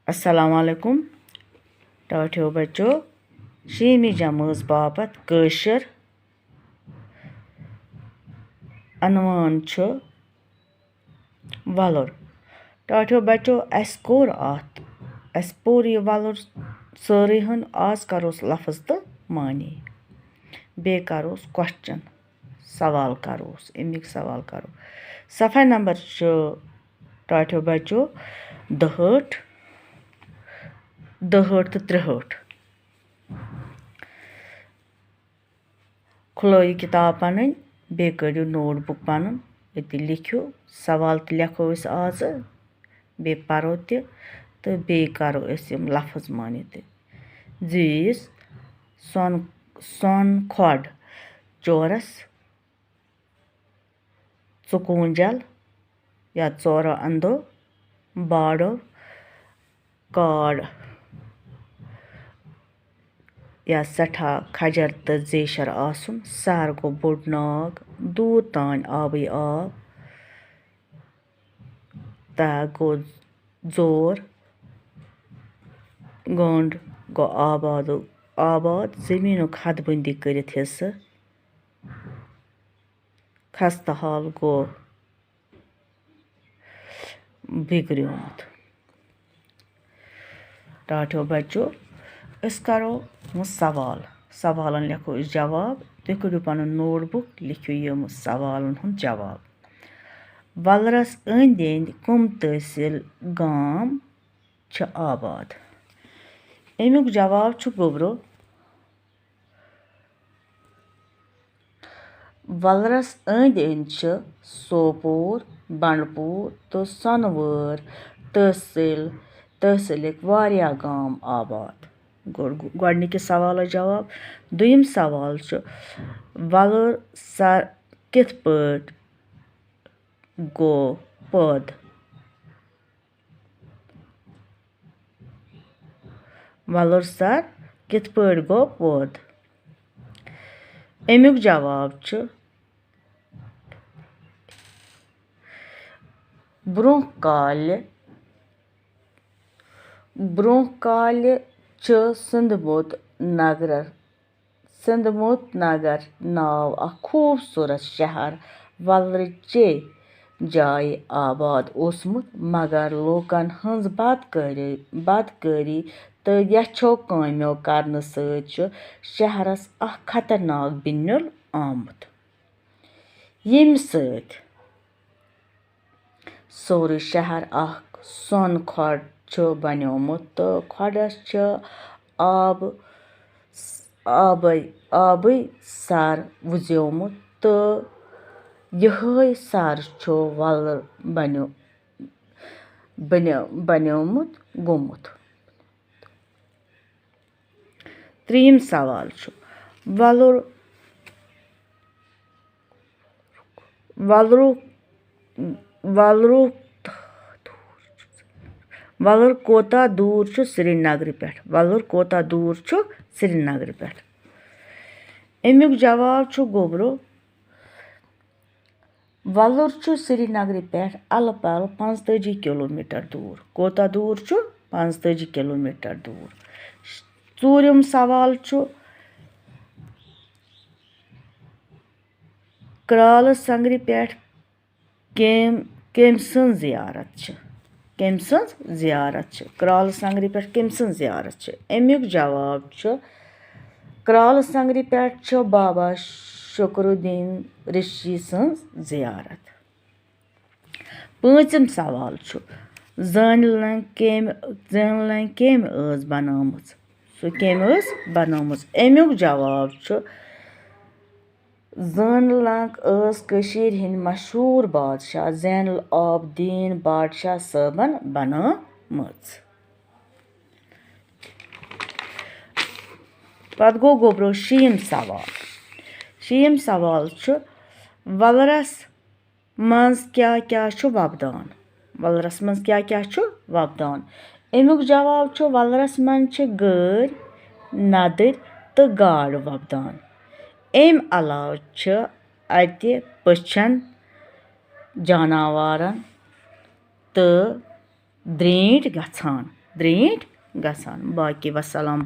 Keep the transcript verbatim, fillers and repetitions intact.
السلام علیکم ٹاٹھیو بچو، شیمی جمٲژ باپتھ کٲشِر عنوان چھُ وۄلُر۔ ٹاٹھیو بچو، اَسہِ کوٚر اَتھ، اَسہِ پوٚر یہِ وۄلُر سٲرٕے ہن۔ آز کروس لفظ تہٕ معنی، بیٚیہِ کروس question، سوال کروس، اَمیُک سوال کرو۔ صفحہ نمبر چھُ ٹاٹھیو بچو دُہٲٹھ، دُہٲٹھ تہٕ ترٛہٲٹھ۔ کھُلٲیِو کِتاب پَنٕنۍ، بیٚیہِ کٔڑِو note book پَنُن، أتی لیکھِو۔ سوال تہِ لیکھو أسۍ آزٕ، بیٚیہِ پَرو تہِ، تہٕ بیٚیہِ کَرو أسۍ یِم لفظ معنی تہِ۔ زیٖٹھ سۄن، سۄن کھۄڈ، چورس، ژُکوٗنٛجل یا ژورو اندو، باڑو، کاڈ یا سٮ۪ٹھاہ کھجر تہٕ زیشر آسُن، سر گوٚو بوٚڑ ناگ، دوٗر تام آبٕے آب، تہٕ گوٚو زور، گنٛڈ گوٚو آبادُک، آباد، زٔمیٖنُک حد بندی کٔرِتھ حصہٕ، خستہٕ حال گوٚو بِگڑیومُت۔ ٹاٹھیو بچو، أسۍ کرو وۄنۍ سوال۔ سوالن لیکھو أسۍ جواب۔ تُہۍ کٔڑِو پنُن note book، لیکھِو یِم سوالن ہُنٛد جواب۔ وۄلرس أنٛدۍ أنٛدۍ کٕم تحصیل گام چھِ آباد؟ اَمیُک جواب چھُ گوٚبرو، وۄلرَس أنٛدۍ أنٛدۍ چھِ سوپور، بنڈپور تہٕ سۄنہٕ وٲر تحصیل، تحصیلٕکۍ واریاہ گام آباد۔ گۄڈ-، گۄڈٕنِکِس سوالَس جواب۔ دوٚیِم سوال چھُ، وۄلُر سر کِتھ پٲٹھۍ گوٚو پٲدٕ؟ وۄلُر سر کِتھ پٲٹھۍ گوٚو پٲدٕ؟ اَمیُک جواب چھُ، برٛونٛہہ کالہِ، برٛونٛہہ کالہِ چھُ سندمت نگرر سندمت نگر ناو اکھ خوٗبصوٗرت شہر وۄلرٕچے جایہِ آباد اوسمُت، مگر لوٗکن ہٕنٛز بدکٲری، بدکٲری تہٕ یَژھو کٲمیو کرنہٕ سۭتۍ چھُ شہرس اکھ خطرناک بُنیُل آمُت، ییٚمہِ سۭتۍ سورُے شہر اکھ سۄن کھۄڈ چھُ بنیومُت تہٕ کھۄڈس چھُ آبہٕ، آبٕے، آبٕے سر وُزیومُت تہٕ یِہوٚے سر چھُ وۄلُر بنیو-، بنیو-، بنیومُت گوٚمُت۔ ترٛیٚیِم سوال چھُ، وۄلُر، وۄلرُک، وۄلرُک، وۄلُر کوتاہ دوٗر چھُ سرینگرٕ پٮ۪ٹھ؟ وۄلُر کوتاہ دوٗر چھُ سرینگرٕ پٮ۪ٹھ؟ اَمیُک جواب چھُ گوٚبرو، وۄلُر چھُ سرینگرٕ پٮ۪ٹھ الہٕ پلہٕ پانٛژتٲجی کلوٗمیٹر دوٗر۔ کوتاہ دوٗر چھُ؟ پانٛژتٲجی کلوٗمیٹر دوٗر۔ ژوٗرِم سوال چھُ، کرٛالہٕ سنگرِ پٮ۪ٹھ کٔمۍ، کٔمۍ سٕنٛز زیارت چھِ؟ کٔمۍ سٕنٛز زیارت چھِ؟ کرٛالہٕ سنگرِ پٮ۪ٹھ کٔمۍ سٕنٛز زیارت چھِ؟ اَمیُک جواب چھُ، کرٛالہٕ سنگرِ پٮ۪ٹھ چھُ بابا شکر الدین رشی سٕنٛز زیارت۔ پوٗنٛژِم سوال چھُ، زٲنہٕ لنٛگ کٔمۍ، زٲنہٕ لنٛگ کٔمۍ ٲس بنٲومٕژ؟ سُہ کٔمۍ ٲس بنٲومٕژ؟ اَمیُک جواب چھُ، زٲنہٕ لنٛگ ٲس کٔشیٖرِ ہٕنٛدۍ مشہوٗر بادشاہ زین العابدیٖن بادشاہ صٲبن بنٲومٕژ۔ پتہٕ گوٚو گوٚبرو شیٚیِم سوال۔ شیٚیِم سوال چھُ، وۄلرس منٛز کیٛاہ کیٛاہ چھُ وۄپدان؟ وۄلرَس منٛز کیٛاہ کیٛاہ چھُ وۄپدان؟ اَمیُک جواب چھُ، وۄلرَس منٛز چھِ گٲرۍ، نَدٕرۍ تہٕ گاڈٕ وۄپدان۔ اَمہِ علاوٕ چھِ اَتہِ پٔژھٮ۪ن، جاناوارَن تہٕ درینٛٹھۍ گژھان۔ درٛینٛٹھۍ گژھان۔ باقی وسلام۔